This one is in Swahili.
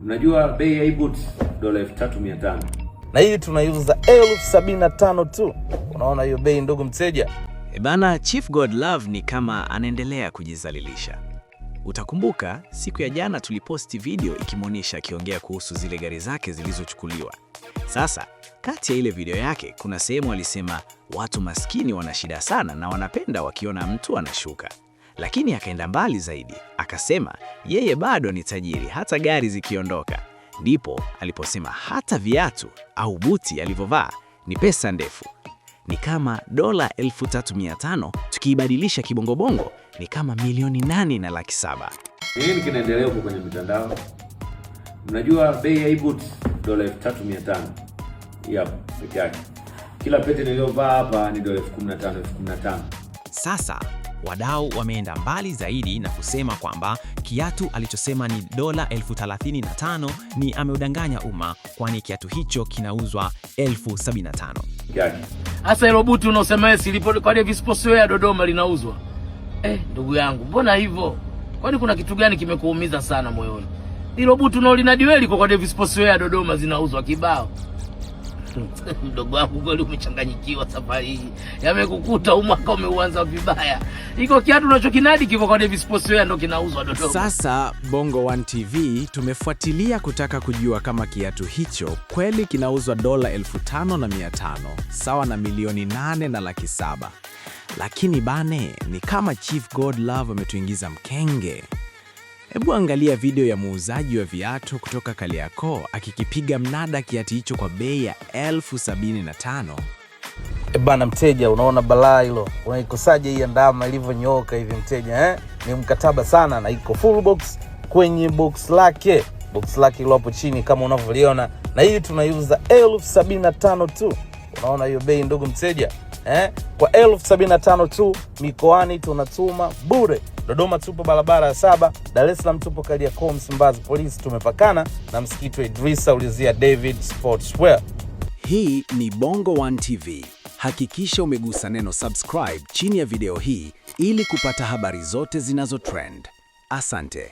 Mnajua bei ya hii boots? Dola 3500. Na hii tunaiuza 75,000 tu. Unaona hiyo bei, ndugu mteja? E bana, Chief Godlove ni kama anaendelea kujizalilisha. Utakumbuka siku ya jana tuliposti video ikimwonyesha akiongea kuhusu zile gari zake zilizochukuliwa. Sasa kati ya ile video yake kuna sehemu alisema watu maskini wana shida sana na wanapenda wakiona mtu anashuka. Lakini akaenda mbali zaidi, akasema yeye bado ni tajiri hata gari zikiondoka. Ndipo aliposema hata viatu au buti alivyovaa ni pesa ndefu, ni kama dola 3500 tukiibadilisha kibongobongo ni kama milioni 8 na laki 7. Nini kinaendelea huko kwenye mitandao? Mnajua bei ya hii boots? Dola 3500. Hii hapa peke yake. Kila pete niliyovaa hapa ni dola 15,000, 15,000. Sasa wadau wameenda mbali zaidi na kusema kwamba kiatu alichosema ni dola 35,000 ni ameudanganya umma, kwani kiatu hicho kinauzwa 75,000. Peke yake. Hasa hilo buti unaosema wewe silipo kwa Davis Sportswear Dodoma linauzwa. Eh, ndugu yangu, mbona hivyo? Kwani kuna kitu gani kimekuumiza sana moyoni? Hilo buti unaolinadi wewe liko kwa Davis Sportswear Dodoma zinauzwa kibao. Mdogo wangu kweli umechanganyikiwa safari hii. Yamekukuta huu mwaka umeuanza vibaya. Iko kiatu unachokinadi kiko kwa Davis Sportswear ndo kinauzwa Dodoma. Sasa Bongo One TV tumefuatilia kutaka kujua kama kiatu hicho kweli kinauzwa dola 5500 sawa na milioni 8 na laki 7. Lakini bane, ni kama Chief Godlove ametuingiza mkenge. Hebu angalia video ya muuzaji wa viatu kutoka Kariakoo akikipiga mnada kiatu hicho kwa bei ya 75,000. E bana mteja, unaona balaa hilo? Unaikosaje hii ndama ilivyonyooka hivi mteja, eh? Ni mkataba sana na iko full box kwenye box lake, box lake ilo hapo chini kama unavyoliona, na hii tunaiuza 75,000 tu. Unaona hiyo bei, ndugu mteja, eh? Kwa 75,000 tu, mikoani tunatuma bure. Dodoma tupo barabara ya saba, Dar es Salaam tupo Kariakoo Msimbazi polisi, tumepakana na msikiti wa Idrisa, ulizia David Sportswear. Hii ni Bongo One TV. Hakikisha umegusa neno subscribe chini ya video hii ili kupata habari zote zinazo trend. Asante.